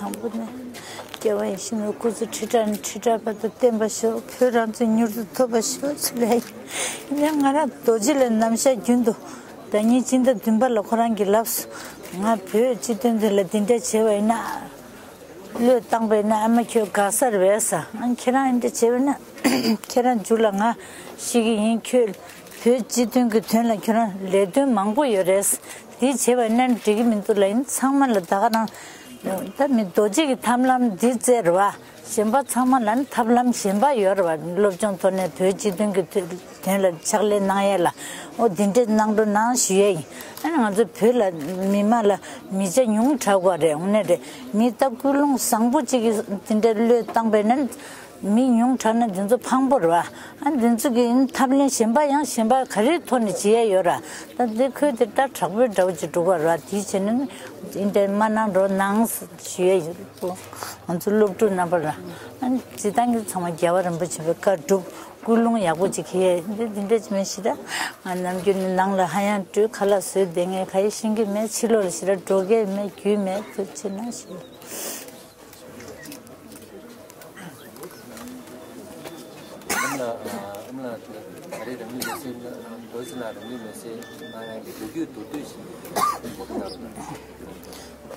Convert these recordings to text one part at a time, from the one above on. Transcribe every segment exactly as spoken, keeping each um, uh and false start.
དང་པོ་ནས། སྐྱེ་བ་ཡི་ཤིང་ལ་སྐུ་གཟུགས་ཁྲི་ཕྲག་ནས་ཁྲི་ཕྲག་བར་དུ་བརྟན་པར་ཤོག་བོད་རང་བཙན་མྱུར་དུ་ཐོབ་པར་ཤོག་ཚུལ་ལས་ཡིན། ཡང་ང་རང་རྡོ་རྗེ་ལ་ནམ་ཞག་རྒྱུན་དུ། ཟླ་ཉིན་སྤྱི་ཟླ་བདུན་པ་ལ་ཁོ་རང་གིས་ལབ་སོང་། ང་བོད་སྤྱི་དོན་དེ་ལ་འདི་འདྲ་བྱས་པ་ཡིན་ན། བློས་བཏང་པས་ན་ཨ་མ་ཁྱོད་དགའ་ས་རེད་པས་ཟེར། ཨ་ཁྱེད་རང་འདི་འདྲ་བྱས་པས་ན་ཁྱེད་རང་མཇུག་ལ་ང་ཤི་གི་ཡིན། ཁྱོད་བོད་སྤྱི་དོན་གྱི་དོན་ལ་ཁྱོད་རང་ལས་དོན་མང་པོ་ཡོད་རེད། འདི་བྱས་པ་ཡིན་ན་འགྲིག་གི་མི་འདུག་ལབ་ཡིན། ཚང་མ་ལ་ད་ག་རང་ད་མི་རྡོ་རྗེ་གི་ཐབས་ལམ་འདི་བཙལ་རེད་པ། གཞན་པ་ཚང་མ་ལ་ནི་ཐབས་ལམ་གཞན་པ་ཡོད་རེད་པ། སློབ་སྦྱོང་ཐོག་ནས་བོད་སྤྱི་དོན་གྱི་དོན་ལ་ཕྱག་ལས་གནང་ཡས་ལ། འོ་འདི་འདྲས་གནང་རོགས་གནང་ཞུ་ཡས་ཡིན། ཨ་ནི་ང་ཚོ་བོད་ལ་མི་མང་ལ་མི་ཆ་ཉུང་དྲགས་པ་རེད། དངོས་གནས་རེད། མི་ད་ཀུན་སློང་བཟང་པོ་གཅིག་གིས་འདི་འདྲས་བློས་བཏང་པས་ན་མི་ཉུང་དྲགས་ན་འདི་ཚོ་ཕངས་པོ་རེད་པ། ཨ་འདི་ཚོ་གི་ཐབས་ལམ་གཞན་པ་ཡང་གཞན་པ་ག་རེའི་ཐོག་ནས་བྱེད་ཡས་ཡོད་ར། ད་འདི་ཁོས་དེ་ལྟར་དྲག་པོའི་འདྲ་བོ་ཅིག་འགྲོ་གི་ར། དེ་བྱས་ན་འདི་འདྲས་མ་གནང་རོགས་གནང་ཞུ་ཡས་ཡོད། ང་ཚོ་སློབ་ཕྲུག་རྣམ་པ་ལ་ཨ་ནི་སྤྱིར་བཏང་གི་ཚང་མ་རྒྱལ་བ་རིན་པོ་ཆེ་བའི་བཀའ་སྒྲུབ། ཀུན་སློང་ཡག་པོ་ཅིག་གི་འདི་འདི་འདྲ་ཅིག་མེད་ཤི་ད། ང་ནམ་རྒྱུན་ནི་ནང་ལ་ཧ་ཡང་སྤྲོས་ཁ་ལག་བཟོས་བསྡད་མཁན་ག་ཡེ་ཤེས་ཀྱི་མེད། ཕྱི་ལོགས་ལ་ཤི་ད་འགྲོ་གི་མེད། རྒྱུས་མེད། དུ་ཕྱིན་ན་ཤི། ཨ་མ་ལགས། ཨ་མ་ལགས་ད་རེས་རང་ཉིད་ལ་སེམས་ལ་རྡོ་རྗེ་ལགས་རང་ཉིད་ལ་སེམས་ནང་ཡང་གི་མདོ་རྒྱུད་མདོར་བསྡུས་ཤིག་འགོ་ཁྲིད་གནང་རོགས་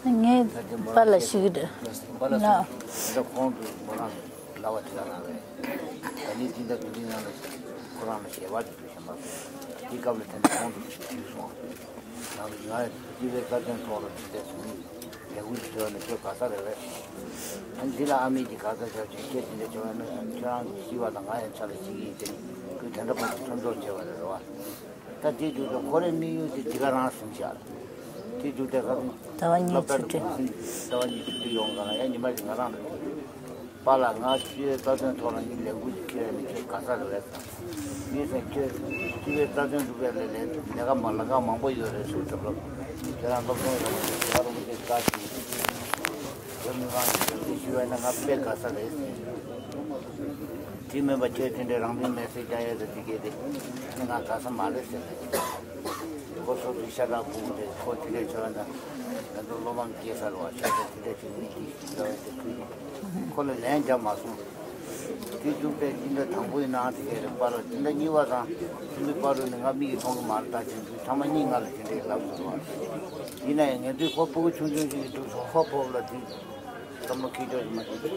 གནང་། ངའི་པཱ་ལགས་ཤི་གི་རེད། པཱ་ལགས་ལགས། སུ་འདི་ཁོང་དུ་མོ་རང་ལ་བ་དེ་ག་ན་རེད། ད་ནི་འདི་འདྲ་འདི་འདྲ་ནང་ལ་ཁོ་རང་ལ་ཞལ་བ་དེ་དུ་བཞིན་པ། དེ་སྐབས་ལ་ད་ནི་ཁོང་དུ་ཞུས་སོང་། ནང་ལ་ང་སྤྱི་པའི་རྩ་དོན་ཐོག་ལ་འདི་འདྲ་བྱུང་ཡིན། ལས་འགུལ་དེ་བྱས་ནས་ཁྱོད་ག་ས་རེད་རེད། ཨ་འདི་ལ་ཨ་མི་གྱི་ག་ས་ཆ་ཆེ་ཁྱེད་འདི་འདྲ་བྱས་ན་ཁྱོད་རང་ཤི་བ་དང་ང་ཡང་ཆ་ལ་ཤི་གི་ཡིན་ཟེར་ནས་ཁོས་དེ་འདྲ་པོ་མཚམས་འཇོག་བྱས་པ་རེད་རེད་བ། ད་དེ་རྒྱུ་དང་ཁོ་རའི་དམིགས་ཡུལ་དེ་འདི་ག་རང་སེམས་ཤར། དེ་རྒྱུ་དེ་ག་ཟླ་བ་གཉིས་ལབ་ད་ཆུ་དྲན། ཟླ་བ་གཉིས་ཆུ་དྲན་ཡོང་ག་ལ་ཡ་ཉི་མ་ཞིག་ང་རང་ལ་ཁྱོད་པཱ་ལགས་ང་སྤྱི་པའི་རྩ་དོན་ཐོག་ལ་ངས་ལས་འགུལ་ཞིག་ཁྱེར་ནས་ཁྱོད་ག་ས་རེད་བས་ཟེར། ངས་ཟེར་ཁྱོད་སྤྱི་པའི་རྩ་དོན་སྒྲུབ་པའི་ལས་ལས་ལས་ཀ་མ་ལས་ཀ་མང་པོ་ཡོད་རེད་ཟེར་ཐབས་ལབ། ཁྱེད་རང་སློབ་སྦྱོང་ཡོང་བའི་ལས་ཀ་རུ་མི་དེ་ལྟ་ཞིག་བོད་མི་མང་གི་ཞབས་ཕྱི་ཞུ་བས་ན་ང་དཔེ་དགའ་ས་རེད་ཟེར། དེ་མིན་པ་ཁྱེད་དེ་འདྲའི་རང་དོན་མེད་སའི་རྒྱ་ཡལ་དུ་དེ་སྐད་དེ་ང་དགའ་ས་མ་རེད་ཟེར་ནས། ཁོ་སོ་སོའི་ཤ་ཁྲག་ཕུང་དེ་ཁོ་དེ་འདྲའི་ཆོས་ན་ང་ཚོ་བློ་ཕམ་སྐྱེ་ས་རེད་བ། ཤ་ཁྲག་དེ་འདྲ་ཅིག་མི་སྐྱིད་ཞིག་འདྲ་བས་དེ་ཁུལ་ཁོ་ལ་ལན་རྒྱག་མ་སོང་། དེ་བཅུག་པའི་སྤྱི་ཟླ་དང་པོའི་ནང་དེ་གའི་རེད་པ་ར། སྤྱི་ཟླ་གཉིས་པ་དང་ཆུ་ཚོད་པ་རུ་ནས་ང་མིག་གིས་མཐོང་གི་མ་རེད། ད་ཅིག་དུས་ཐ་མ་གཉིས་ང་ལ་དེ་འདྲའི་ལབ་སོང་བ། ཡིན་ན་ཡང་ངས་དུས་ཁོ་སྤུ་གུ་ཆུང་ཆུང་ཞིག་གི་དུས་སུ་ཧོབ་ཧོབ་ལ་དུས་བསམ་བློ་ཁེལ་ཆོག་ཞིག་མ་ཞིག་དེ་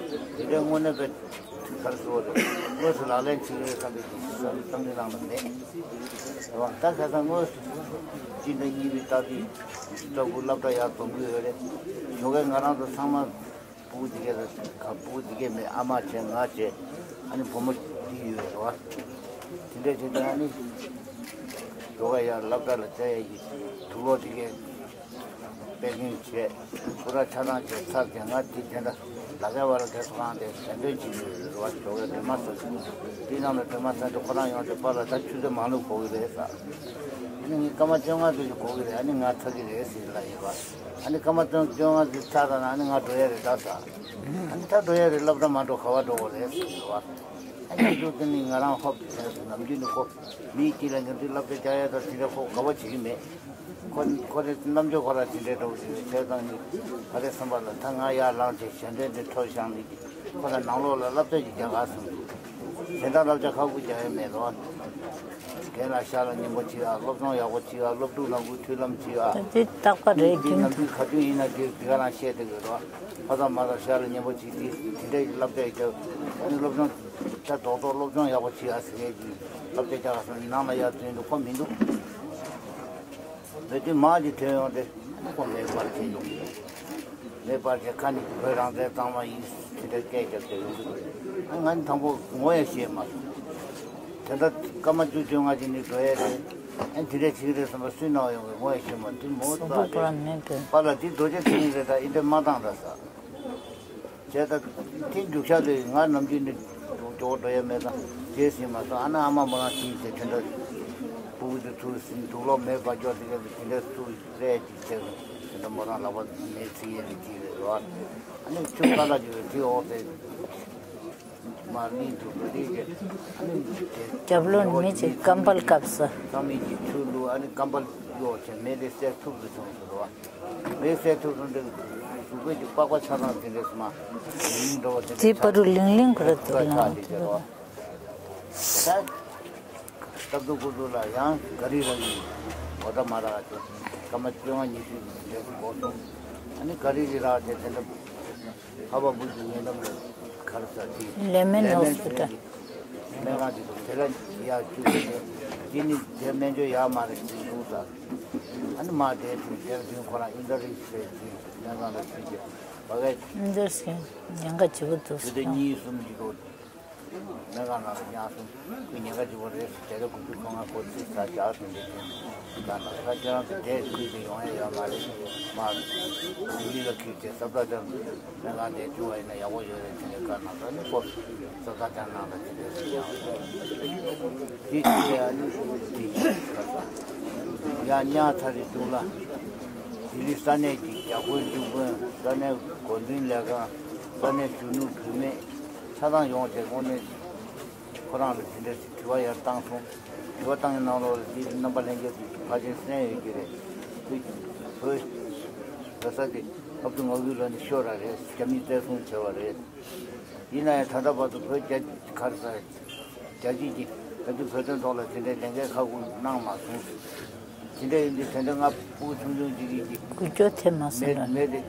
འདྲའི་དངོས་གནས་པའི་དུས་ག་རེ་ཟེར་བ་རེད། དངོས་སུ་ལག་ལེན་བྱེད་རེས་བསམ་པའི་དུས་སུ་བསམ་བློ་བཏང་གི་ནང་ལ་མེད་རེད་བ། ད་ཁ་སང་དངོས་སུ་སྤྱི་ཟླ་གཉིས་པའི་ལྟ་དུས་ལྟ་བུ་སློབ་གྲྭ་ཡར་འཛོམས་གི་ཡོད་རེད། ཞོགས་ཀས་ང་རང་ཚོ་ཚང་མ། སྤུ་གུ་དེ་གས་ལ་ཁ་སྤུ་གུ་དེ་གས་མེད། ཨ་མ་བྱས་ང་བྱས་ཨ་ནི་བུ་མོ་དེ་ཡོད་རེད་བ། དེ་འདྲས་བྱས་ཏེ་ཨ་ནི་ཡོ་ག་ཡར་སློབ་གྲྭ་ལ་བཙལ་ཡས་ཀྱི་དུག་ལོག་དེ་གས་པེ་ཀིང་བྱས། སྐུ་ར་ཆ་ཚང་བྱས་ཚར་བྱས་ང་དེ་དེ་འདྲ་ལ་ཁའི་བར་ལ་དེ་ཚོ་གང་དེ་ཟན་དོན་བྱེད་ཀྱི་ཡོད་རེད་བ། ཞོགས་ཀས་སྒྲོལ་མ་ཟེར་དེ་ནང་ལ་སྒྲོལ་མ་ཟེར་དེ་ཁོ་རང་ཡོང་དེ་པཱ་ལགས་ད་ཆུ་ཚོད་མང་ལོས་འགོར་གི་རེད་ཟེར། ཨ་ནི་ངས་སྐར་མ་བཅོ་ལྔ་ཙམ་ཞིག་འགོར་གི་རེད། ཨ་ནི་ང་ཚར་གི་རེད་ཟེར་ལབ་ཡོད་བ། ཨ་ནི་སྐར་མ་བཅོ་བཅོ་ལྔ་ཙམ་ཚར་ཙམ་ན་ཨ་ནི་ང་འགྲོ་ཡ་རེད་ད་ཟེར། ཨ་ནི་ད་འགྲོ་ཡ་རེད། སློབ་གྲྭ་མ་འགྲོ་ག་པར་འགྲོ་དགོས་རེད་ཟེར་བ། ཨ་ནི་འདུག་དེ་ནི་ང་རང་ཧོབ་ནམ་རྒྱུན་ནི་ཁོ་མིའི་དཀྱིལ་ལ་ངས་འདི་སློབ་གྲྭ་རྒྱག་ཡ་དང་དེ་འདྲ་ཁོ་དགའ་བོ་བྱེད་ཀྱི་མེད། ཁོ་ཁོ་རེ་རྣམ་འགྱུར་ཁོ་ར་དེ་འདྲའི་འདྲ་བོ་ཞིག་རེད། བྱས་ཙང་ནི་ག་རེ་བསམ་པ་ལ་ད་ང་ཡར་ལངས་བྱས་ཞལ་འདོན་དེ་འཕྲོ་བཞག་ནི་ཁོ་ལ་ནང་ལོགས་ལ་སློབ་གྲྭ་ཞིག་རྒྱག་ག་སོང་། དེ་འདྲ་སློབ་གྲྭ་ཁག་པོ་རྒྱག་ཡ་མེད་རོགས། རྒན་ལགས་ཤག་ལ་སྙན་པོ་བྱེད་ཨ། སློབ་སྦྱོང་ཡག་པོ་བྱེད་ཨ། སློབ་ཕྲུག་ནང་ཁུལ་མཐུན་ལམ་བྱེད་ཨ། ད་འདི་རྟག་པ་རེད། དེ་རྒྱུན་ནམ་དུ། རྒྱུན་ག་དུས་ཡིན་ན་དེ་དེ་ག་རང་བཤད་བསྡད་ཡོད་རོགས། ཕ་ཚང་མ་ཚང་ཤག་ལ་སྙན་པོ་བྱེད། དེ་དེ་འདྲའི་སློབ་གྲྭ་ཡི་རྒྱབ་ཨ་ནི་སློབ་སྦྱོང་ད་རྡོག་རྡོག་སློབ་སྦྱོང་ཡག་པོ་བྱེད་ཨ་ཟེར་མཁན་གྱི་སློབ་གྲྭ་རྒྱག་ག་སོང་ནང་ལ་ཡར་འཛུལ་འདུག་ཁོ་མི་འདུག་མེད་དུས་མ་ཅིག་ཐོན་ཡོང་སྟེ་ཁོ་མེད་པར་བྱེད་འདུག་མེད་པར་བྱེད་ཁ་ནས་བོད་རང་བཙན་གཙང་མ་ཡིན་དེ་འདྲ་སྐད་རྒྱབ་བསྡད་ཡོང་གི་འདུག་ཨ་ང་ནི་དང་པོ་ངོ་ཡང་ཤེས་མ་སོང་། དེ་འདྲ་སྐར་མ་བཅུ་བཅོ་ལྔ་ཅིག་ནི་འགྲོ་ཡས་རེད། ཨ་དེ་འདྲ་བྱེད་ཀྱི་རེད་བསམ་པ་སུས་གནང་བ་ཡོང་གི་ངོ་ཡང་ཤེས་མ་འདུག་མོ་གཟུགས་པོ་ཙག་པོ་ར་རེད། མེད་པས། པཱ་ལགས་འདི་རྡོ་རྗེ་ཐེག་ཉིན་རེད། ད་ཨེ་འདྲ་མ་བཏང་ད་ཟེར། བྱས་ད་ཐེངས་རྒྱུག་ཤར་དུ་ང་ནམ་རྒྱུན་ནི་མགྱོགས་པོ་འགྲོ་ཡ་མེད་ཙང་རྗེས་ཟིན་མ་སོང་། ཨ་ན་ཨ་མ་མོ་རང་ཕྱིན་ཏེ་དེ་འདྲ་ཕྲུ་གུ་དེ་ཚུར་ཟིན་དུག་ལོག་མེད་པ་སྐྱོར་དེ་ག་དེ་འདྲ་ཚུར་རེད་ཅིག་བྱས་སོང་། དེ་འདྲ་མོ་རང་ལག་པ་མེད་ཚིག་ཡས་ལས་ཅིག་རེད་རོ། ཨ་ནི་ཆུ་ཁ་ལག་ཅིག་རེད་དེ་འོག་དེ་མར་གླིང་དུ་འགྲོ་དེ་ག་ཨ་ནི་དེ་རྒྱབ་ལོགས་མི་ཅིག་སྐམ་པ་ལ་བཀབ་ས། ཚང་མས་ཀྱི་ཆུ་བླུགས། ཨ་ནི་སྐམ་པ་གཡོག་བྱས་མེ་དེ་སེར་ཐུབ་ཏུ་བྱུང་སོང་རོ། མེ་སེར་ཐུབ་སོང་དེ་གཟུགས་པོ་གི་པགས་པ་ཆ་ཚང་དེ་འདྲས་སུ་མ་ཡིན་འགྲོ་བ་དེ་དེ་འདྲས་པ་རུ་ལིང་ལིང་གོ་ར་འདུག་ཆགས་ལ་ཆགས་དེ་འདྲས་རོ། ད་སྟབས་སྡུག་ཀུ་ཟུག་ལ་ཡང་ག་རི་རག་ཡིན། འོ་ད་མ་རག་ཅེས་སྐར་མ་བཅོ་ལྔ་ཉི་ཤུ་འདྲས་སུ་འགོར་སོང་། ཨ་ནི་ག་རི་རི་རག་དེ་དེ་འདྲ། ཧ་བ་བུ་ཅིག་ངའི་ནམ་ལ་གར་ས་ཅིག་ལེ་མན་ཧོ་སི་པི་ཏལ། སྨན་ཁང་དེ་དུ་དེ་ལ་ཡར་བཅུག་ནས་དེ་ནི་དེ་སྨན་བཅོས་ཡག་མ་རེད་ཅེས་གསུངས་ས། ཨ་ནི་མ་དེ་དུ་དེར་དུས་ཁོ་རང་ཨིན་ཏར་རིགས་ཟེར་ཅིག་སྨན་ཁང་ལ་ཕྱིན་ཏེ་བ་གས། ཨིན་ཏར་སི་ཉེན་ཁ་ཆེ་པོ་འདུག་དུས་དེ་གཉིས་གསུམ་ཅིག་འདུག་སྨན་ཁང་ནང་ལ་ཉར་སོང་། ཁོས་ཉེན་ཁ་ཆེ་པོ་རེད། དེ་ལ་དགུ་བཅུ་གོ་ལྔ་སྐོར་ཚིག་ཚར་བཞག་སོང་། དེ་དུས་ག་ན་ས་ཁྱེད་རང་གི་དེ་ཁུལ་དུ་ཡོང་ཡ་ཡོད་མ་རེད། མ་ལི་ལ་ཁུལ་དེ་ས་བདག་ཅང་སྨན་ཁང་དེ་བཅུག་པ་ཡིན་ན་ཡག་པོ་ཡོད་རེད། དེ་འདྲའི་བཀའ་གནང་ས་ནི་ཁོ་ས་བདག་ཅང་ནང་ལ་དེ་འདྲའི་ཡང་དེ་དེ་ཡ་ནི་དེ་ཡིན་ག་ས་ཡ་ཉག་ཚ་རི་དུག་ལ་ལྡི་ལི་ས་གནས་ཀྱི་བརྒྱ་དཔོན་འཇུག་དཔོན་ས་གནས་འགོ་འཛིན་ལས་ཁང་ས་གནས་གཞོན་ནུ་བུད་མེད་ཆ་ཚང་ཡོང་བྱས་དངོས་གནས་ཁོ་རང་ལ་དེ་འདྲ་ཞིག་དྲི་བ་ཡར་བཏང་སོང་། དྲི་བ་བཏང་ཡའི་ནང་ལོགས་ལ་དེའི་རྣམ་པ་ལྷན་རྒྱས་ཚོས་ཕལ་ཆེར་གསན་ཡོད་ཀྱི་རེད། དེ་བོད་བོད་ས་དེ་ཨབ་ཏུ་ངོ་བོའི་ལ་ནི་ཤོར་ར་རེད། རྒྱ་མིས་བཙན་བཟུང་བྱས་པ་རེད། ཡིན་ན་ཡང་ད་ལྟ་བར་དུ་བོད་རྒྱ་གར་ས་རྒྱ་བྱེད་ཀྱི་ད་དུང་བོད་དོན་ཐོག་ལ་དེ་འདྲའི་ལས་འགན་ཁག་པོ་གནང་མ་སོང་། དེ་འདྲ་ཡིན་དུས་དེ་འདྲ་ང་ཕྲུ་གུ་ཆུང་ཆུང་ཅིག་ཡིན་གྱི་འགུལ་སྐྱོད་ཐེབས་མ་སོང་མེད་ལ། མེད་དེ་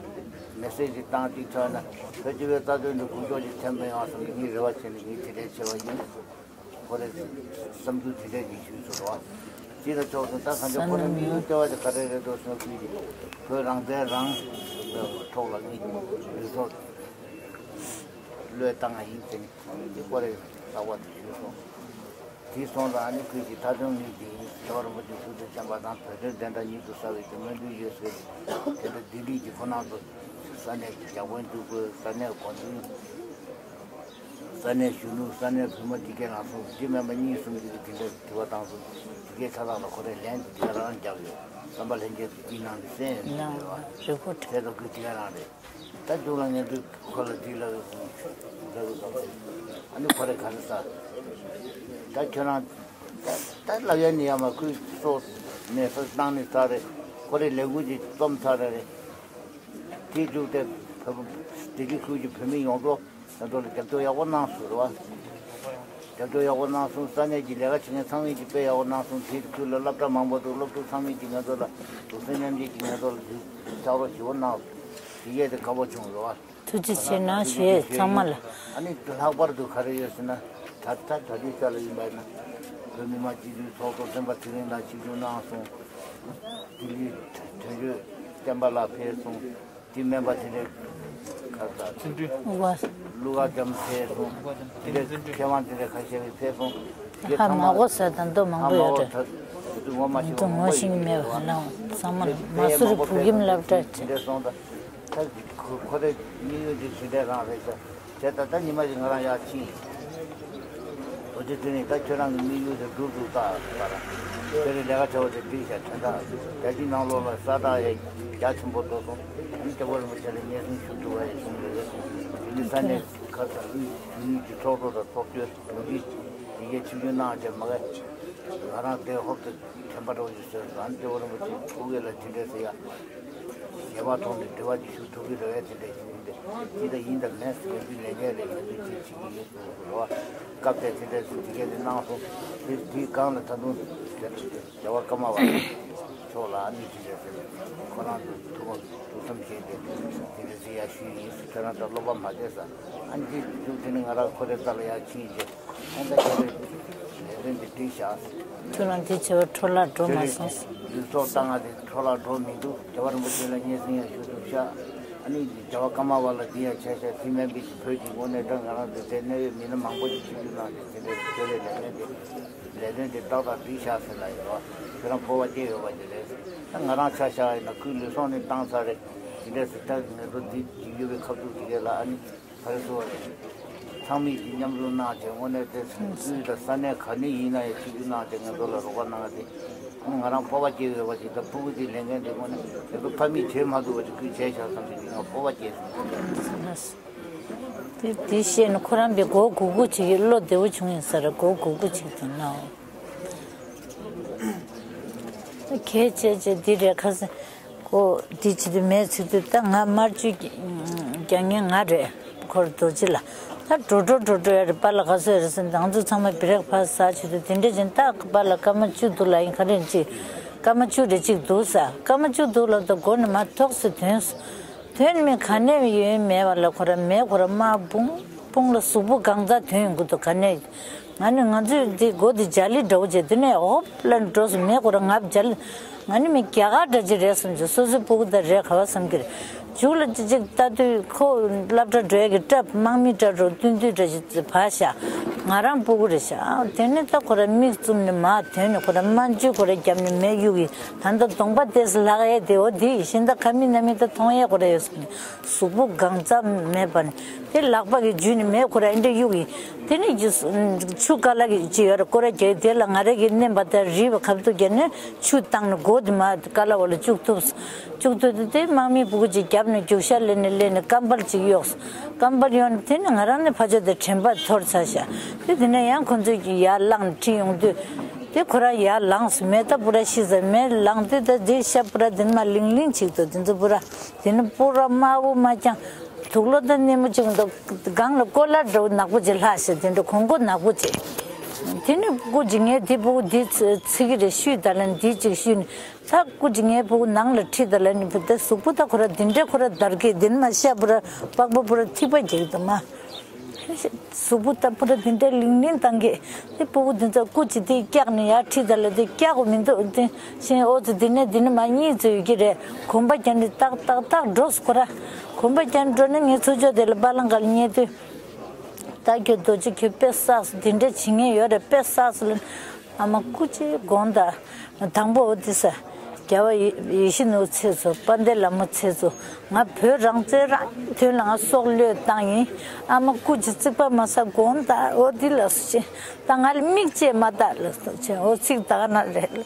མེ་སེ་ཇི་བཏང་གཅིག་ཐོན་ན་བོད་སྤྱི་པའི་རྩ་དོན་དུ་འགུལ་སྐྱོད་ཅིག་ཐེབས་མི་ཡོང་བསམ་གྱི་ངའི་རེ་བ་བྱས་ནས་ངས་དེ་འདྲའི་ཆེ་བ་ཡིན། ཁོ་རེ་བསམ་ཚུལ་དེ་འདྲ་ཅིག་ཞུས་སོང་རོགས། ཅི་ལ་ཆོག་སོང་། ད་གང་ཅི་ཁོ་རེ་མི་ཡུལ་ལྟེ་བ་དེ་ག་རེ་རེད་འདུག་སོང་ཁུལ་གྱི་བོད་རང་བཙན་རང་ཐོག་ལ་ངས་ལུས་སྲོག་བློས་བཏང་བ་ཡིན་ཟེར་ནས་ཁོ་རེ་ལྟ་བ་དེ་ཞུས་སོང་། དེ་སོང་ཙང་ཨ་ནི་ཁུལ་གྱི་མཐའ་དོན་དངོས་དེ་ཡིན། རྒྱལ་བ་རིན་པོ་ཆེ་ཐུགས་རྗེ་བྱམས་པ་དང་བོད་དོན་བདེན་མཐའ་ཉིད་དུ་གསལ་བའི་གི་སྨོན་འདུན་ཡོད་ཟེར། དེ་ལྟར་ལྡི་ལི་གི་ཁོ་ན་ཚོ་ས་གནས་ཀྱི་བརྒྱ་དཔོན་འཛུགས་དགོས། ས་གནས་འགོ་འཛིན། ས་གནས་གཞོན་ནུ་ས་གནས་བུ་མོ་དེ་གའི་ནང་སོང་དེ་མིན་པ་གཉིས་གསུམ་ཅིག་གིས་དེ་འདྲ་དྲི་བ་བཏང་སོང་། དེ་གའི་ཆ་ལག་ལ་ཁོ་རའི་ལན་དེ་ག་རང་རྒྱབ་ཡོད། བསམ་པ་ལྷན་རྒྱས་ཀྱིས་དེའི་ནང་ནས་གསན་ཡོད་ན་ཟེར་བ། རི་པོ་ཊ། དེ་ཚོ་ཁུལ་དེ་ག་རང་རེད། ད་མཇུག་ལ་ངས་འདི་ཁོ་ལ་འདི་ལབ་ཡོད་ལབ་ཡོད་ཨ་ནི་ཁོ་རས་ག་རེ་ཟ། ད་ཁྱོད་རང་ད་ད་ལབ་ཡ་ནི་ཡ་མ་ཁུལ་སོགས་ནས་ས་བཏང་ནས་ཚར་རེད། ཁོ་རའི་ལས་འགུལ་གྱི་རྩོམ་ཚར་རེད། དེའི་མཇུག་དེ་བོད་པ་བདེ་སྐྱིད་ཁུལ་གྱི་བོད་མི་ཡོངས་རྫོགས་ང་ཚོ་ལ་རྒྱབ་སྐྱོར་ཡག་པོ་གནང་སོང་རེད་བ། རྒྱབ་སྐྱོར་ཡག་པོ་གནང་སོང་། ས་གནས་ཀྱི་ལས་ཀ་བྱེད་མཁན་ཚང་མས་ཀྱིས་དཔེ་ཡག་པོ་གནང་སོང་། དེའི་ཁུལ་ལ་སློབ་གྲྭ་མང་པོ་འདུག་སློབ་ཕྲུག་ཚང་མས་ཀྱིས་ང་ཚོ་ལ་གདུང་སེམས་མཉམ་སྐྱེད་ཀྱིས་ང་ཚོ་ལ་ཕྱག་རོགས་ཞེ་པོ་གནང་སོང་། དེ་གས་དེ་དགའ་པོ་བྱུང་རེད་བ། ཐུགས་རྗེ་ཆེ་གནང་ཞེས་ཚང་མ་ལ། ཨ་ནི་ལྷག་པར་དུ་ག་རེ་ཡོད་ཟེར་ན། ད་ད་ད་ལྟའི་ཆ་ལ་ཡིན་པ་ཡིན་ན་བོད་མི་མང་སྤྱི་འཐུས་ཚོགས་གཙོ་སྤེན་པ་ཚེ་རིང་ལགས་ཆིབས་བསྒྱུར་གནང་སོང་། ལྡི་ལིའི་དོན་གཅོད་བསྟན་པ་ལགས་ཕེབས་སོང་། དེ་སྨན་པ་དེ་འདྲའི་ག་རེ་ཟེར། ཨུ་བ། ཀླུ་མཁར་བྱམས་ཕེབས་སོང་། དེ་འདྲའི་མཁས་དབང་དེ་འདྲའི་ཁ་ཤས་ཕེབས་སོང་། དེ་ཚང་མ་ཧ་མ་གོ་ས་དང་དོ་མང་པོ་ཡོད་རེད། དེ་ཚོ་ངོ་མ་ཤེས་པ་མང་པོ་ཡིན་ངེས་རེད་བ། ལ་ཚང་མ་ལ་མ་སུ་རི་བུ་གིམ་སློབ་གྲྭ་དེ་འདྲའི་སོང་ད། ད་ཁོ་ཁོ་རེ་དམིགས་ཡུལ་དེ་དེ་འདྲའི་རང་རེད་ཤག་དེ་ད་ལྟ་ཉི་མ་ཞིག་ང་རང་ཡར་ཕྱིན། རྡོ་རྗེ་ཐེག་ནས་ད་ཁྱོད་རང་གི་དམིགས་ཡུལ་དེ་འགྲུབ་འགྲུབ་ད་ལྟ་ར། ཁྱོད་རའི་ལས་ཀ་བྱ་བ་དེ་འགྲིག་ཤག་དོན་དག་རྒྱལ་སྤྱིའི་ནང་ལོགས་ལ་ས་བདག་ཡང་རྒྱ་ཆེན་པོ་རྫོགས་སོང་། ཨ་ནི་སྐྱབས་མགོན་རིན་པོ་ཆེ་ལ་སྙན་སེང་ཞུ་ཐུབ་པ་ཡིན་གསུངས་རེད། དེ་ནི་ས་གནས་ ད་ལྟ་དབུས་བོད་ཡིག་གི་ཚོགས་གཙོ་དང་ཚོགས་གཙོས་ལོ་རྒྱུས་དེ་གའི་ཆིབས་བསྒྱུར་གནང་བྱས་མ་གས། ང་རང་དེ་ཧོབ་ཏེ་དྲན་པ་འདྲ་བོ་ཞིག་བཟོས་སོང་། ཨ་ནི་ལྟེ་བ་རིན་པོ་ཆེ་ཐུགས་ཀྱི་ལ་དེ་འདྲ་ཟེར་ཡ། ཞལ་པར་ཐོག་ནས་འབྲེལ་བ་ཅིག་ཞུ་ཐུབ་ཀྱི་རེད་པས། དེ་འདྲ་ཞིག་ཡིན་ཏེ། ཅི་ལྟར་ཡིན་དང་མིན་ཟེར་རྒྱུ་ལས་འགན་རེད། ང་ཚོས་ཅི་བྱེད་ཀྱི་ཡིན་ཟེར་བ། སྐབས་དེར་དེ་འདྲ་ཟེར་དེ་གས་དེ་གནང་སོང་། དེ་དེའི་སྒང་ལ་ད་དུང་རྒྱལ་བ་ཀརྨ་པ་མཆོག་ལ་ཨ་ནི་དེ་འདྲ་ཟེར་ཁོ་རང་ཚོ་ཐུགས་ཐུགས་བསམ་བཞེས་ཏེ་དེ་འདྲ་ཟེར་ཡ་ཞུས་ཡིན་ཟེར། ཁྱོད་རང་ཚོ་བློ་ཕམ་མ་བྱེད་ཟེར། ཨ་ནི་དེ་དུས་དེ་ནི་ང་རང་ཁོ་རའི་རྩ་ལ་ཡར་ཕྱིན་རྗེས། ཨ་ནི་ད་ཁྱོད་རའི་ལས་དོན་འདི་འགྲིག་བཞག་ཟེར། ཁྱོད་རང་དེ་བྱས་པ་འཕྲོ་བརླག་འགྲོ་མ་སོང་ཟེར། ལུས་ཚོགས་བཏང་ང་དེ་འཕྲོ་བརླག་འགྲོ་མི་འདུག་རྒྱལ་བ་རིན་པོ་ཆེ་ལ་སྙན་སེང་ཡང་ཞུ་ཐུབ་ཤག་ཨ་ནི་རྒྱལ་བ་ཀརྨ་པ་ལ་འདི་ཡང་བྱས་ཤག་དེ་མིན་པའི་བོད་ཀྱི་དངོས་གནས་དྲང་ང་རང་ཚོ་དེ་གནད་ཡོད་མི་སྣ་མང་པོ་ཞིག་ཆིབས་བསྒྱུར་གནང་སྟེ་དེ་འདྲའི་ཁྱོད་རའི་ལས་དོན་དེ་ལས་དོན་དེ་ཏག་ཏག་འགྲིག་ཤག་ཟེར་ལབ་ཡོད་པ། ཁྱོད་རང་སྤོབས་པ་སྐྱེ་ཡོད་པ་དེ་རེད། ད་ང་རང་ཆ་བཞག་ཡིན་ན་ཁོའི་ལུས་ཟུངས་ནི་བཏང་ཚར་རེད། དེ་འདྲ་ཟེར། ད་ང་ཚོ་འདི་འཇིགས་ཡོད་པའི་ཁ་ཐུག་དེ་གས་ལ་ཨ་ནི་ག་རེ་ཟེར་བ་རེད། ཚང་མས་ཀྱིས་མཉམ་རུབ་གནང་བྱས་དངོས་གནས་དེ་དབུས་དང་ས་གནས་ག་ནས་ཡིན་ན་ཡང་ཆིབས་བསྒྱུར་གནང་བྱས་ང་ཚོ་ལ་རོགས་པ་གནང་སྟེ། ཨ་ནི་ང་རང་སྤོབས་པ་སྐྱེ་ཡོད་པ་ཞིག་ད་ཕྲུ་གུ་དེའི་ལས་འགན་དེ་དངོས་གནས་ང་ཚོ་ཕ་མས་བྱེད་མ་ཐུབ་པ་ཞིག་ཁོས་བྱས་ཤག་བསམ་ཞིག་ང་སྤོབས་པ་སྐྱེས་སོང་། དེ་དེ་བཤད་ན་ཁོ་རང་པའི་མགོ་སྒུར་སྒུར་བྱེད་ཀྱི། བློ་བདེ་བོ་བྱུང་ཡིན་ས་རེད། མགོ་སྒུར་སྒུར་བྱེད་ཀྱི་འདུག་ན། གལ་ཆེ་ཆེ་འདི་རེད། ཁ་སང་ཁོ་འདི་བྱེད་དུས་མེད་ཚིག་དུས་ད་ང་དམར་མཆོད་རྒྱག་མཁན་ང་རེད། ཁོར་རྡོ་རྗེ་ལ་ད་འགྲོ་འགྲོ་འགྲོ་འགྲོ་ཡ་རེད། པཱ་ལགས་ག་ཚོད་རེད་ཟེར། ང་ཚོ་ཚང་མ་བི་རེག་ཕ་སི་ཟ་བྱེད་དུས་དེ་འདྲ་བྱས་ད་པཱ་ལགས་སྐར་མ་བཅུ་འདུག་ལབ་ཡིན། ག་རེ་ཅིག་སྐར་མ་བཅུ་རེ་གཅིག་འདུག་ཟེར། སྐར་མ་བཅུ་འདུག་ལབ་ད་མགོ་ནས་མར་ཐོག་སེ་ཐོན་སོང་། དོན་མེད་ག་ནས་ཡོད་མེད་པ་ལ་ཁོ་ར་མེད། ཁོ་ར་དམར་བུང་བུང་ལ་གཟུགས་པོ་གང་ཚ་དོན་ཡོང་གི་འདུག་ག་ནས་ང་ནི་ང་ཚོས་འདི་སྒོ་འདི་འཇའ་ལི་འདྲ་བོ་བྱས་དེ་ནས་ཧོབ་ལ་འགྲོ་སོང་། མེད། ཁོ་ར་ང་འཇའ་ལི་ང་ནི་མི་རྒྱ་གར་འདྲ་ཅིག་རེད་བསམ་བྱུང་། སོ་སོའི་སྤུ་གུ་དང་རེད་ག་བ་བསམ་གི་རེད། མཇུག་ལ་ཅི་ཅིག་ལྟ་དུས་ཁོ་སློབ་གྲྭ་འགྲོ་ཡ་གི་སྐྲ་དམག་མི་སྐྲ་རོ་བསྟུན་བསྟུན་འདྲ་ཅིག་བ་ཤ་ང་རང་སྤུ་གུ་རེད་ཤ། དེ་ནས་ད་ཁོ་ར་མིག་བཙུམ་ནས་མར་ཐོན་ནས་ཁོ་ར་དམར་མཆོད་ཁོ་ར་རྒྱབ་ནས་མེ་གཡུག་གི། ད་ལྟ་གདོང་པ་ཏོག་ཙམ་ལྷག་ཡས་དེ་འོ་དེ་ཡིན་ཤིང་ད་ཁ་མིག་སྣ་མིག་ད་མཐོང་ཡས་ཁོ་ར་ཡོད་སོང་། གཟུགས་པོ་གང་ཚ་མེད་པ་ནས་དེ་ལག་པ་གི་འཇུས་ནས་མེ་ཁོ་ར་ཨེ་འདྲ་གཡུག་གི། དེ་ནས་ཀྱི་ཆུ་ཀ་ལ་གི་ཅི་ཡོད་ར་ཀོ་ར་རྒྱག་དེ་ལ་ང་ར་གི་མནན་པ་དང་རིལ་བ་ཁ་ཐུག་རྒྱག་ནས་ཆུ་བཏང་ནས་སྒོ་དེ་མར་ཀ་ལ་བ་ལ་བཅུག་ཐུབ། བཅུག་ཐུབ་དེ་དེ་དམག་མི་སྤུ་གུ་ཅིག་རྒྱབ་ནས་རྒྱུག་ཤར་ལེན་ནས་ལེན་ནས་སྐམ་པར་ཅིག་གཡོགས། སྐམ་པར་གཡོགས་ནས་དེ་ནས་ང་རང་ནས་ཕར་ཕྱོགས་དེ་དྲན་པ་འཐོར་ཚར་ཤག་དེ་དེ་ནས་ཡང་ཁོ་ཚོས་ཀྱི་ཡར་ལངས་ཁྲིད་ཡོང་དུས། དེ་ཁོ་རང་ཡར་ལངས་སོང་། མེ་ད་པུ་ར་ཤི་ཟ་མེ་ལངས་དུས་ད་དེ་ཤ་པུ་ར་དེ་ནས་མར་ལིང་ལིང་ཅིག་འདུག་དེ་ཚོ་པུ་ར་དེ་ནས་པུ་ར་དམར་པོ་དམར་རྐྱང་དུག་ལོག་ད་སྣེ་མོ་ཅིག་འདུག་སྒང་ལ་ཀོ་ལ་འདྲ་བོ་ནག་པོ་ཅིག་ལྷག་ཤག་དེ་འདྲ་གོང་གོ་ནག་པོ་ཅིག་དེ་ནས་སྐུ་མཁྱེན་ངས་དེ་སྤུ་གུ་འདི་ཚི་གི་རེད་ཤུས་ད་ལན་འདི་ཅིག་ཤུས་ནས། ད་སྐུ་མཁྱེན་ངའི་སྤུ་གུ་ནང་ལ་ཁྲིད་ད་ལ་ནི་བུ་དེ་གཟུགས་པོ་ད་ཁོ་ར་འདི་འདྲ་ཁོ་ར་འདར་གི་འདི་ནི་མ་ཤ་པུ་ར་པགས་པ་པུ་ར་ཐིགས་པ་རྒྱག་གི་འདུག་མ། གཟུགས་པོ་ད་པུ་ར་འདི་འདྲ་ལིང་ལིང་བཏང་གི། དེ་སྤུ་གུ་འདི་ཚོ་སྐུ་མཁྱེན་དེ་བཀྱག་ནས་ཡར་ཁྲིད་ད་ལ་དེ་བཀྱག་གོ་མི་འདུག་དེ་བཞིན་ཨོ་ཙི་འདི་ནས་འདི་ནི་མ་གཉིས་ཙི་ཡོད་ཀྱི་རེད། གོམ་པ་རྒྱག་ནས་ཏག་ཏག་ཏག་འགྲོ་སོང་ཁོ་ར། གོམ་པ་རྒྱག་ནས་འགྲོ་ནས་ངའི་ཚུར་ཕྱོགས་དེ་ལ་པ་ལང་ག་ལ་ཉལ་དུས། ད་ཁྱོད་རྡོ་རྗེ་ཁྱོད་དཔེ་བསགས་སོང་། དེ་འདྲ་བྱེད་མཁན་ཡོད་རེད། དཔེ་བསགས་སོང་ལབ། ཨ་མ་སྐུ་མཁྱེན་དགོངས་དག་དང་པོ་འོ་དེ་ས། རྒྱལ་བ་ཡེ་ཡེ་ཤེས་ནོར་བུ་མཆོག་དཔལ་ལྡན་ལྷ་མོ་མཆོག་ང་བོད་རང་བཙན་རང་དོན་ལ་ང་སྲོག་བློས་བཏང་ཡིན། ཨ་མ་སྐུ་མཁྱེན་རྩིག་པ་མ་ཟ་དགོངས་དག་འོ་དེ་ལ་སུ་ཆེ། ད་ང་ལ་མིག་བཅད་མ་ད་ལ་སུ་ཆེ། འོ་ཚིག་ད་ག་ན་རེད།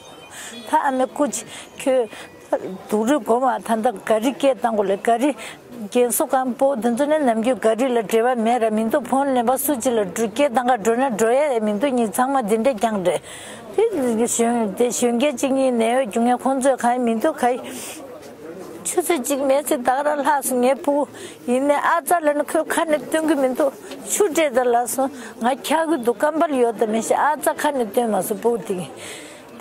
ད་ཨ་མའི་སྐུ་མཁྱེན་ཁྱོད། སྡུག་རུས་སྒོམ་པ་ད་ལྟ་ག་རི་སྐད་བཏང་དགོས་ལས་ག་རི། རྒན་གསོ་ཁང་པོ་འདི་ཚོ་ནི་ནམ་རྒྱུན་ག་རི་ལ་འབྲེལ་བ་མེད་ར་མི་འདུག་ཕོན་ལེན་པ་སུ་གཅིག་ལ་འགྲོ་སྐད་བཏང་ག་འགྲོ་ན་འགྲོ་ཡ་ཡ་མི་འདུག་གཉིས་ཚང་མ་འདི་འདྲ་རྐྱང་རེད། དེ་གཞོན་དེ་གཞོན་སྐྱེས་གཅིག་གཉིས་ནད་གཡོག་རྒྱུག་མཁན་ཁོང་ཚོས་ག་ཡ་མི་འདུག་ག་ཡ། ཆུ་ཚོད་གཅིག་མེད་ཚེ་ད་ག་ར་ལྷག་སོང་ངའི་ཕྲུ་གུ། ཡིན་ནའི་ཨ་ཙ་ལ་ནི་ཁོས་ཁ་ནས་སྟོན་གི་མི་འདུག་ཆུ་སྤྲད་ད་ལབ་སོང་ང་འཁྱག་གི་འདུག་སྐམ་པར་ཡོད་ད་མི་ཤེས། ཨ་ཙ་ཁ་ནས་སྟོན་མ་སོང་ཕྲུ་གུ་དེ་གིས།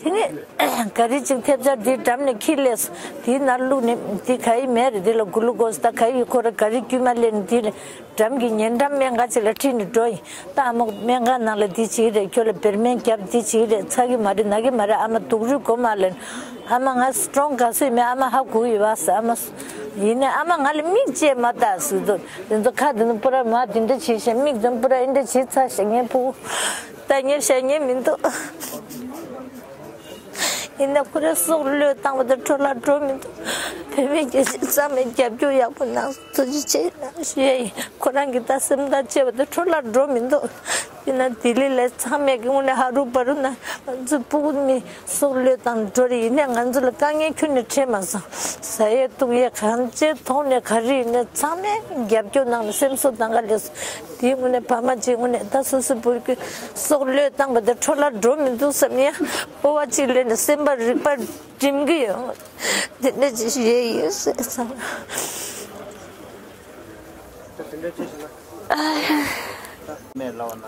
དེ་ནས་ག་རི་གཅིག་ཐེབས་ཆག་དེའི་འགྲམ་ནས་ཁྱེར་སླེབས་སོང་། དེའི་ནང་བླུགས་ནས་དེ་ག་ཡི་མེད་རེད། དེ་ལ་གུ་ལུ་ཀོ་སི་ད་ག་ཡི་ཁོ་ར་ག་རི་དཀྱུས་མ་སླེབས་ནས་དེ་ལ་འགྲམ་གྱི་ཉེ་འགྲམ་སྨན་ཁང་ཅིག་ལ་ཁྲིད་ནས་འགྲོ་ཡིན། ད་ཨ་མ་སྨན་ཁང་ནང་ལ་འདི་བྱེད་ཀྱི་རེད། ཁྱོད་ལ་བེར་སྨན་བརྒྱབ་འདི་བྱེད་ཀྱི་རེད། ཚ་གི་མ་རེད། ན་གི་མ་རེད། ཨ་མ་སྡུག་རུས་གོ་མ་ལེན། ཨ་མ་ང་སི་ཊོང་ག་སུ་ཡིན་མེད་ཨ་མ་ཧ་གོ་ཡོད་བ་ཟེར། ཨ་མ་ཡིན་ནའི་ཨ་མ་ང་ལ་མིག་བཅད་མ་ལྟ་ཟེར་དུས་དེ་ཚོ་ཁ་དེ་ཚོ་པུ་ར་མ་དེ་འདྲ་བྱེད་ཤག་མིག་དེ་ཚོ་པུ་ར་ཨེ་འདྲ་བྱེད་ཚར་ཤག་ངའི་ཕྲུ་གུ། ད་ངས་བཤད་ཉན་མི་འདུག་ཡིན་ན་ཁོ་རའི་སྲོག་བློས་བཏང་བ་དང་འཕྲོ་བརླག་འགྲོ་མི་འདུག་བོད་མི་སྐྱོ་ཤས་ཚང་མས་རྒྱབ་སྐྱོར་ཡག་པོ་གནང་སོང་། ཐུགས་རྗེ་ཆེ་གནང་ཞུ་ཡ་ཡིན། ཁོ་རང་གི་ད་སེམས་ཐག་བཅད་པ་དང་འཕྲོ་བརླག་འགྲོ་མི་འདུག་ཡིན་ན་ལྡི་ལི་ལ་ཚང་མས་ཀྱི་དངོས་གནས་ཧ་རུ་བ་རུ་ན་ང་ཚོ་སྤུ་གུ་མི་སྲོག་བློས་བཏང་འགྲོ་རེད། ཡིན་ནའི་ང་ཚོ་ལ་དཀའ་ངལ་ཁྱོན་ནས་འཕྲད་མ་སོང་། ཟ་ཡས་འཐུང་ཡས་གང་ཅིའི་ཐོག་ནས་ག་རེ་ཡིན་ནའི་ཚང་མས་རྒྱབ་སྐྱོར་གནང་ནས་སེམས་གསོ་གནང་ག་ལས་སོང་། དེའི་དངོས་གནས་ཕ་མ་གཅིག་དངོས་གནས་ད་སོ་སོའི་སྤུ་གུ་སྲོག་བློས་བཏང་བ་དེ་འཕྲོ་བརླག་འགྲོ་མི་འདུག་བསམ་ཡ། སྤོབས་པ་གཅིག་ལེན་ནས་སེམས་པ་རིག་པ་སྒྲིམ་གི་ཡོད། དེ་འདྲ་ཅིག་ཞུ་ཡས་ཡོད་ཟེར་བསམ། ད་དེ་འདྲ་ཅིག་ཞུ་ན། མེད་ལབ་ན།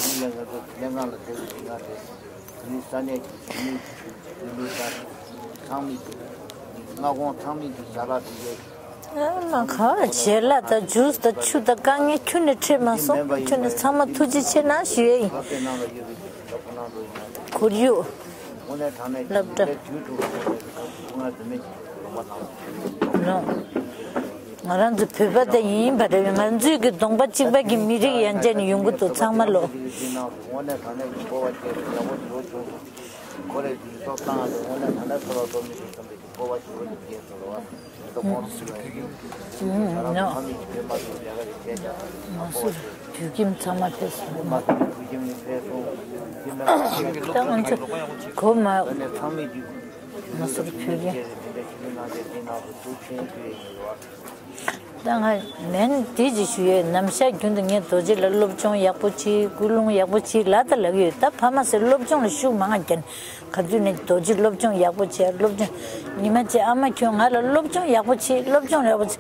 ཡིན་ཡང་ང་ཚོ་ལས་ཁང་ལ་བསྡད་དགོས་ཀྱི་ང་རེད། དེ་ནི་ས་གནས་ཀྱི་བོད་མི་བོད་མི་དང་ཚང་མས་ཀྱི་མངའ་ཁོངས་ཚང་མས་ཀྱི་ཞལ་ལག་དེ་འདྲའི། ཨ་མ་ག་ཞལ་ལག་དང་ཇུས་དང་ཆུ་དང་དཀའ་ངལ་ཁྱོན་ནས་འཕྲད་མ་སོང་། ཁྱོན་ནས་ཚང་མ་ཐུགས་རྗེ་ཆེ་གནང་ཞུ་ཡས་ཡིན། ཁོར་ཡུག་སློབ་གྲྭ། ལོ། ང་རང་ཚོ་བོད་པ་དེ་ཡིན་པ་རེད། ང་ཚོའི་གི་གདོང་པ་གཅིག་པ་གི་མི་རིགས་ཡན་ཆད་ནས་ཡོང་གི་འདུག་ཚང་མ་ལོ། ང་ཚོ་དུད་ཁྱིམ་ཚང་མ་ཕེབས་སོང་། ད་ང་ཚོ་གོ་མ། ང་ཚོར་གྱོད་ཀྱི། ད་ང་མེན་དེ་ཅིག་ཞུ་ཡས། ནམ་ཞག་རྒྱུན་དུ་ངས་རྡོ་རྗེ་ལ་སློབ་སྦྱོང་ཡག་པོ་བྱེད། ཀུན་སློང་ཡག་པོ་བྱེད་ལབ་ད་ལབ་ཀྱི་ཡོད། ད་ཕ་མ་ཚོས་སློབ་སྦྱོང་ལ་ཤུགས་མང་བ་རྒྱག་ནས་ག་དུས་ནས་རྡོ་རྗེ་སློབ་སྦྱོང་ཡག་པོ་བྱེད། སློབ་སྦྱོང་། ཉི་མ་གཅིག་ཨ་མ་ཁྱོད་ང་ལ་སློབ་སྦྱོང་ཡག་པོ་བྱེད། སློབ་སྦྱོང་ཡག་པོ་བྱེད།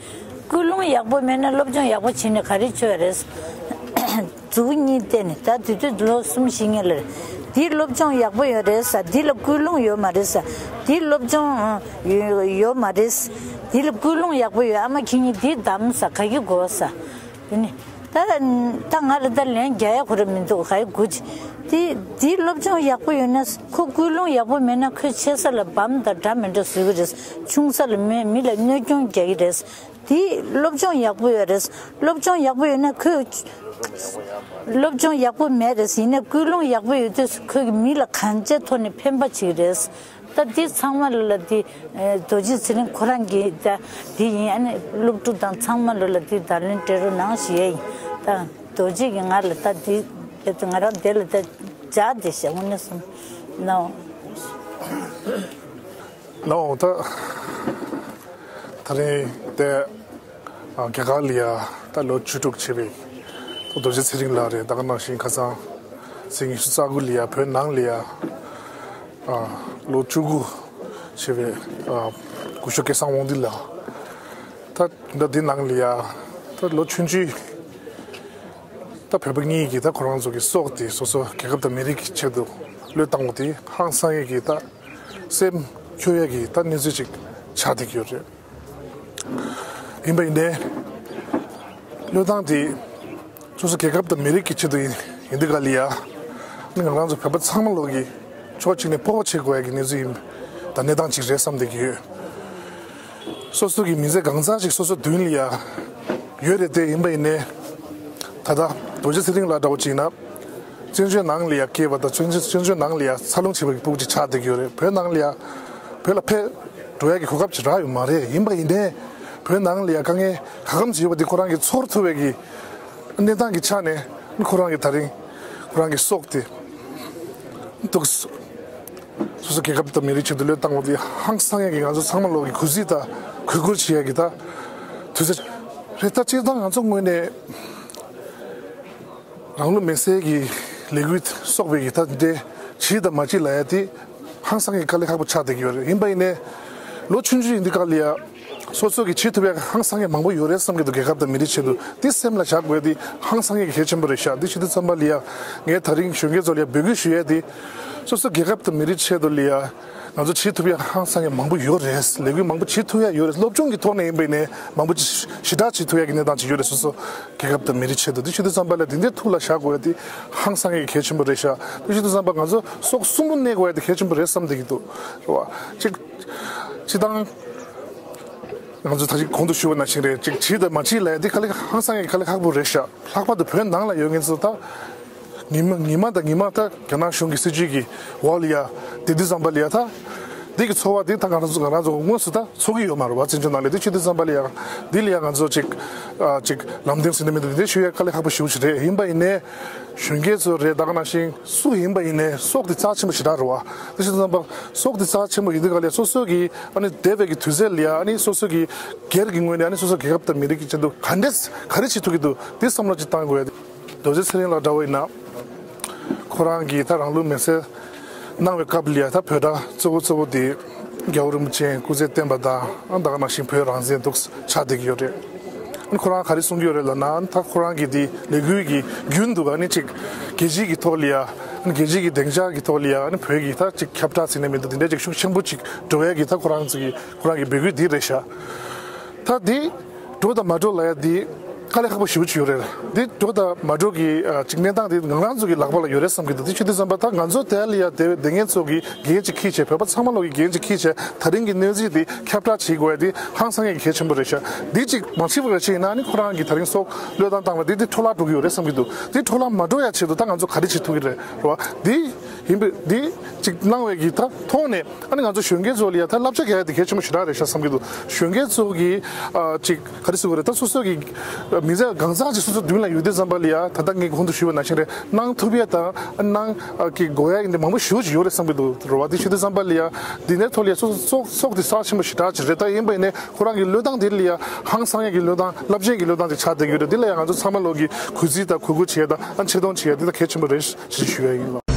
ཀུན་སློང་ཡག་པོ་མེད་ན་སློབ་སྦྱོང་ཡག་པོ་བྱེད་ནས་ག་རེ་ཆོད་རེད། མཛུབ་གུ་གཉིས་བསྟན་ནས། ད་དུས་ཚོད་ལོ་གསུམ་བཞི་ངེས་ལ་རེད། འདི་སློབ་སྦྱོང་ཡག་པོ་ཡོད་རེད་ཟེར། འདི་ལ་ཀུན་སློང་ཡོད་མ་རེད་ཟེར། འདི་སློབ་སྦྱོང་ཡོད་མ་རེད། འདི་ལ་ཀུན་སློང་ཡག་པོ་ཡོད། ཨ་མ་ཁྱེད་གཉིས་འདི་བདམས་ཟེར། ག་གི་དགོས་ཟེར། དེ་ནི་ད་ད་ང་ལ་ད་ལན་རྒྱག་ཡ་ཁོ་ར་མི་འདུག་ག་གི་དགོས་ཅི། འདི་འདི་སློབ་སྦྱོང་ཡག་པོ་ཡོད་ན་ཁོ་ཀུན་སློང་ཡག་པོ་མེད་ན་ཁོས་ཆེ་ས་ལ་བམ་དང་འདྲ་མི་འདྲ་བཟོ་གི་རེད། ཆུང་ས་ལ་མི་མི་ལ་གནོད་སྐྱོན་རྒྱག་གི་རེད། དེ་སློབ་སྦྱོང་ཡག་པོ་ཡོད་རེད། སློབ་སྦྱོང་ཡག་པོ་ཡོད་ན་ཁོས། སློབ་སྦྱོང་ཡག་པོ་མེད་རེད། ཡིན་ནའི་ཀུན་སློང་ཡག་པོ་ཡོད་དུས་ཁོས་མི་ལ་གང་ཅིའི་ཐོག་ནས་ཕན་པ་བྱེད་ཀྱི་རེད། ད་འདི་ཚང་མ་ལོ་ལ་འདི་རྡོ་རྗེ་ཚེ་རིང་ཁོ་རང་གི་ད་འདི་ཡིན། ཨ་ནི་སློབ་ཕྲུག་དང་ཚང་མ་ལོ་ལ་འདི་བརྡ་ལན་སྤྲད་རོགས་གནང་ཞུ་ཡས་ཡིན། ད་རྡོ་རྗེ་གིས་ང་ལ་ད་འདི་ང་རང་དེ་ལ་ད་འཇགས་བསྡད་ཤག་དངོས་གནས་སོང་ན། ལའོ། ད་ད་རིང་དེ་རྒྱ་གར་ལ་ཡ་ད་ལོ་བཅུ་དྲུག་བྱས་པའི་རྡོ་རྗེ་ཚེ་རིང་ལགས་རེད། ད་ག་ནང་བཞིན་ཁ་སང་ཚེས་ཉི་ཤུ་རྩ་དགུ་ལ་ཡ་བོད་ནང་ལ་ཡ་ལོ་བཅུ་དགུ་བྱས་པའི་སྐུ་ཞབས་སྐལ་བཟང་དབང་འདུས་ལགས། ད་ད་འདི་ནང་ལ་ཡ་ད་ལོ་ཆུང་ཆུང་ད་བོད་པ་གཉིས་ཀྱིས་ད་ཁོ་རང་ཚོ་གི་སྲོག་དེ་སོ་སོ་རྒྱལ་ཁབ་དང་མི་རིགས་ཀྱི་ཆེད་དུ་བློས་བཏང་བ་དེ་ཧང་སང་ཡས་ཀྱི་ད་སེམས་སྐྱོ་ཡས་ཀྱི་ད་གནས་ཚུལ་ཅིག་ཆགས་བསྡད་ཀྱི་ཡོད་རེད། ཡིན་པ་ཡིན་ནའི་བློས་བཏང་དེ་སོ་སོ་རྒྱལ་ཁབ་དང་མི་རིགས་ཀྱི་ཆེད་དུ་ཡིན་ཡིན་དུས་ག་ལ་ཡ་ནི་ང་རང་ཚོ་བོད་པ་ཚང་མ་ལོག་གི་ཕྱོགས་གཅིག་ནས་སྤོབས་པ་བྱེད་དགོས་ཡ་གི་གནས་ཚུལ་ཡིན་དང་གནས་སྟངས་གཅིག་རེད་བསམ་བསྡད་ཀྱི་ཡོད། སོ་སོ་གི་མི་ཚེ་གང་ཟག་ཅིག་སོ་སོ་མདུན་ལ་ཡ་ཡོད་རེད་དེ། ཡིན་པ་ཡིན་ནའི་ད་ལྟ་རྡོ་རྗེ་ཚེ་རིང་ལགས་འདྲ་བོ་ཅིག་ཡིན་ན་བཙན་བྱོལ་ནང་ལ་ཡ་སྐྱེས་པ་དང་བཙན་བཙན་བྱོལ་ནང་ལ་ཡ་འཚར་ལོངས་བྱས་པ་གི་ཕྲུ་གུ་ཅིག་ཆགས་བསྡད་ཀྱི་ཡོད་རེད། བོད་ནང་ལ་ཡ་བོད་ལ་ཕེབས་འགྲོ་ཡ་གི་གོ་སྐབས་ཅིག་རག་ཡོད་མ་རེད། ཡིན་པ་ཡིན་ནའི་བོད་ནང་ལ་ཡ་དཀའ་ངལ་ག་གམ་ཅིག་ཡོད་པ་དེ་ཁོ་རང་གིས་ཚོར་ཐུབ་པའི་གི་གནས་སྟངས་ཀྱི་ཆ་ནས་ཁོ་རང་གིས་ད་རིང་ཁོ་རང་གི་སྲོག་དེ་འདུག་སོ་སོ་རྒྱལ་ཁབ་དང་མི་རིགས་ཆེད་དུ་བློས་བཏང་བ་དེ་ཧང་སང་ཡ་གི་ང་ཚོ་ཚང་མ་ལོག་གི་གུས་བརྩི་དང་གུས་བཀུར་བྱེད་ཡ་གི་ད་དུས་ཚོད་རེད། ད་སྤྱིར་བཏང་ང་ཚོ་ངོས་ནས་རང་ལུས་མེར་སྲེག་གི་ལས་འགུལ་སོགས་པའི་གི་ད་འདྲའི་བྱེད་དང་མ་བྱེད་ལབ་ཡ་དེ་ཧང་སང་གི་དཀའ་ལས་ཁག་པོ་ཆགས་བསྡད་ཀྱི་ཡོད་རེད། ཡིན་པ་ཡིན་ནའི་ལོ་ཆུང་ཆུང་ཡིན་དུས་ག་ལ་ཡ་སོ་སོ་གིས་བྱེད་ཐུབ་ཡ་ཧང་སང་ཡ་མང་པོ་ཡོད་རེད་བསམ་གྱི་འདུག་རྒྱལ་ཁབ་དང་མི་རིགས་ཆེད་དུ་དེ་སེམས་ལ་བཞག་དགོས་ཡ་དེ་ཧང་སང་ཡ་གི་གལ་ཆེན་པོ་རེད་ཤག་དེ་བྱེད་དུས་ཙམ་པ་ལ་ཡ་ངས་ད་རིང་གཞོན་སྐྱེས་ཚོ་ལ་ཡ་འབོད་སྐུལ་ཞུ་ཡ་དེ་སོ་སོ་རྒྱལ་ཁབ་དང་མི་རིགས་ཆེད་དུ་ལ་ཡ་ང་ཚོ་བྱེད་ཐུབ་ཡ་ཧང་སང་ཡ་མང་པོ་ཡོད་རེད། ལས་འགུལ་མང་པོ་བྱེད་ཐུབ་ཡ་ཡོད་རེད། སློབ་སྦྱོང་གི་ཐོག་ནས་ཡིན་པ་ཡིན་ནའི་མང་པོ་ཞེ་དྲག་བྱེད་ཐུབ་ཡ་གི་གནས་སྟངས་ཅིག་ཡོད་རེད། སོ་སོ་རྒྱལ་ཁབ་དང་མི་རིགས་ཆེད་དུ། དེ་བྱེད་དུས་ཙམ་པ་ལ་དེ་འདྲའི་ཐུགས་ལ་བཞག་དགོས་ཡ་དེ་ཧང་སང་ཡ་གི་གལ་ཆེན་པོ་རེད་ཤག་དེ་བྱེད་དུས་ཙམ་པ་ང་ཚོ་སྲོག་གསོན་པོ་གནས་དགོས་ཡ་དེ་གལ་ཆེན་པོ་རེད་བསམ་བསྡད་ཀྱི་འདུག་རེད་བ། གཅིག་སྤྱིར་བཏང་ང་ཚོ་ད་ཅིག་གོང་དུ་ཞུས་པ་ནང་བཞིན་རེད། གཅིག་བྱེད་དང་མ་བྱེད་ལབ་ཡ་དེ་དཀའ་ལས་ཧང་སང་ཡ་གི་དཀའ་ལས་ཁག་པོ་རེད་ཤག་ལྷག་པར་དུ་བོད་ནང་ལ་ཡོད་མཁན་ཚོ་ད་ཉི་མ་ཉི་མ་དང་ཉི་མ་ད་རྒྱ་ནག་གཞུང་གི་སྲིད་ཇུས་ཀྱི་འོག་ལ་ཡ་བསྡད་དུས་ཙམ་པ་ལ་ཡ་ད་ འདི་གི་ཚོར་བ་འདི་ད་ང་རང་ཚོ་ང་རང་ཚོ་དངོས་སུ་ད་ཚོར་གྱི་ཡོད་མ་རེད་བ། བཙན་བྱོལ་ནང་ལ་འདི་བྱེད་དུས་ཙམ་པ་ལ་ཡང་འདི་ལ་ཡང་ང་ཚོ་ཅིག་ཨ་ཅིག་ལམ་སྟོན་ཟེར་ནས་མི་འདུག་འདི་ཞུ་ཡ་དཀའ་ལས་ཁག་པོ་ཞེ་པོ་ཅིག་རེད། ཡིན་པ་ཡིན་ནའི་གཞོན་སྐྱེས་ཚོ་རེད། ད་ག་ནང་བཞིན་སུ་ཡིན་པ་ཡིན་ནའི་སྲོག་འདི་རྩ་ཆེན་པོ་ཞེ་དྲག་རེད་བ། འདི་བྱེད་དུས་ཙམ་པ་སྲོག་འདི་རྩ་ཆེན་པོ་ཡིན་དུས་ག་ལ་སོ་སོ་གི་ཨ་ནི་འདས་པའི་གི་དུས་ཚོད་ལ་ཡ་ཨ་ནི་སོ་སོ་གི་སྒེར་གྱི་ངོས་ནས་ཨ་ནི་སོ་སོ་རྒྱལ་ཁབ་དང་མི་རིགས་ཀྱི་ཆེད་དུ་ག་འདྲས་ག་རེ་བྱེད་ཐུབ་ཀྱི་འདུག་འདི་བསམ་བློ་ཅིག་བཏང་དགོས་ཡ། རྡོ་རྗེ་ཚེ་རིང་ལགས་འདྲ་བོ་ཡིན་ན། ཁོ་རང་གིས་ད་རང་ལུས་མེར་སྲེག་གནང་བའི་སྐབས་ལ་ཡ་ད་བོད་ཟླ་གཙོ་བོ་གཙོ་བོ་དེ་རྒྱལ་བ་རིན་པོ་ཆེ་སྐུ་ཚེ་བརྟན་པ་དང་ཨ་ད་ག་ནང་བཞིན་བོད་རང་བཙན་འདུག་ཆགས་བསྡད་ཀྱི་ཡོད་རེད། ཨ་ཁོ་རང་ག་རེ་གསུང་གི་ཡོད་རེད་ལབ་ན། ཨ་ད་ཁོ་རང་གི་དེ་ལས་འགུལ་གྱི་རྒྱུན་དུ་ཨ་ནི་ཅིག་རྒྱལ་སྤྱིའི་གི་ཐོག་ལ་ཡ་ཨ་ནི་རྒྱལ་སྤྱིའི་གི་སྡིངས་ཆ་གི་ཐོག་ལ་ཡ་ཨ་ནི་བོད་ཀྱི་ད་ཅིག་ཁྱབ་བསྒྲགས་ཟེར་ནས་མི་འདུག་དེ་འདྲའི་ཅིག་ཤུགས་ཆེན་པོ་ཅིག་འགྲོ་ཡ་གི་ད་ཁོ་རང་ཚོ་གི་ཁོ་རང་གི་འབོད་སྐུལ་འདི་རེད་ཤག་ད་འདི་འགྲོ་དང་མ་འགྲོ་ལབ་ཡ་འདི་དཀའ་ལས་ཁག་པོ་ཞེ་པོ་ཅིག་ཡོད་རེད། འདི་འགྲོ་དང་མ་འགྲོ་གི་ཨ་ཅིག་གནས་སྟངས་འདི་ང་རང་ཚོ་གི་ལག་པ་ལ་ཡོད་རེད་བསམ་གི་འདུག་དེ་བྱེད་དུས་ཙམ་པ་ད་ང་ཚོ་དེ་ལ་ཡ་དེ་བས་དེ་སྔོན་ཚོ་གི་འགན་ཅིག་འཁྱེར་བྱས། བོད་པ་ཚང་མ་ལོག་གི་འགན་ཅིག་འཁྱེར་བྱས་ད་རིང་གི་གནས་ཚུལ་འདི་ཁྱབ་བསྒྲགས་བྱེད་དགོས་ཡ་འདི་ཧང་སང་ཡ་གི་གལ་ཆེན་པོ་རེད་ཤག་འདི་ཅིག་མ་བྱེད་པ་རེད་བྱས་ཡིན་ན་ཨ་ནི་ཁོ་རང་གི་ད་རིང་སྲོག་བློས་བཏང་བཏང་བ་འདི་འདི་འཕྲོ་བརླག་འགྲོ་གི་ཡོད་རེད་བསམ་གི་འདུག་འདི་འཕྲོ་བརླག་མ་འགྲོ་ཡ་ཆེད་དུ་ད་ང་ཚོ་ག་རེ་བྱེད་ཐུབ་ཀྱི་རེད་རེད་བ། འདི་ཡིན་པས་འདི་ཅིག་གནང་བའི་གི་ད་ཐོག་ནས་ཨ་ནི་ང་ཚོ་གཞོན་སྐྱེས་ཚོ་ལ་ཡ་ད་བསླབ་བྱ་རྒྱག་ཡ་དེ་གལ་ཆེན་པོ་ཞེ་དྲག་རེད་ཤག་བསམ་གྱི་འདུག་གཞོན་སྐྱེས་ཚོ་གི་ཨ་ཅིག་ག་རེ་ཟེར་དགོས་རེད། ད་སོ་སོ་གི་མི་ཚེ་གང་ཟག་ཅིག་སོ་སོ་མདུན་ལ་ཡོད་དུས་ཙམ་པ་ལ་ཡ་ད་ལྟ་ངས་གོང་དུ་ཞུས་པ་ནང་བཞིན་རེད། གནང་ཐུབ་ཡ་དང་གནང་ཨ་གི་དགོས་ཡ་ཡིན་དེ་མང་པོ་ཞེ་པོ་ཅིག་ཡོད་རེད་བསམ་གྱི་འདུག་རེད་བ། དེ་བྱེད་དུས་ཙམ་པ་ལ་ཡ་འདི་ནས་ཚོགས་ཚོགས་ཚོགས་དེ་རྩ་ཆེན་པོ་ཞེ་དྲག་ཅིག་རེད། ད་ཡིན་པ་ཡིན་ནའི་ཁོ་རང་གི་བློས་བཏང་དེ་ལ་ཡ་ཧང་སང་ཡ་གི་བློས་བཏང་རླབས་ཆེན་གྱི་བློས་བཏང་ཅིག་ཆགས་བསྡད་ཀྱི་ཡོད་རེད། འདི་ལ་ཡ་ང་ཚོ་ཚང་མ་ལོག་གི་གུས་བརྩི་དང་གུས་བཀུར་བྱེད་ཡ་དང་ཨ་ཆེ་མཐོང་བྱེད་ཡ་འདི་ད་གལ་ཆེན་པོ་རེད་ཞེས་ཞུ་ཡ་ཡིན་ལགས།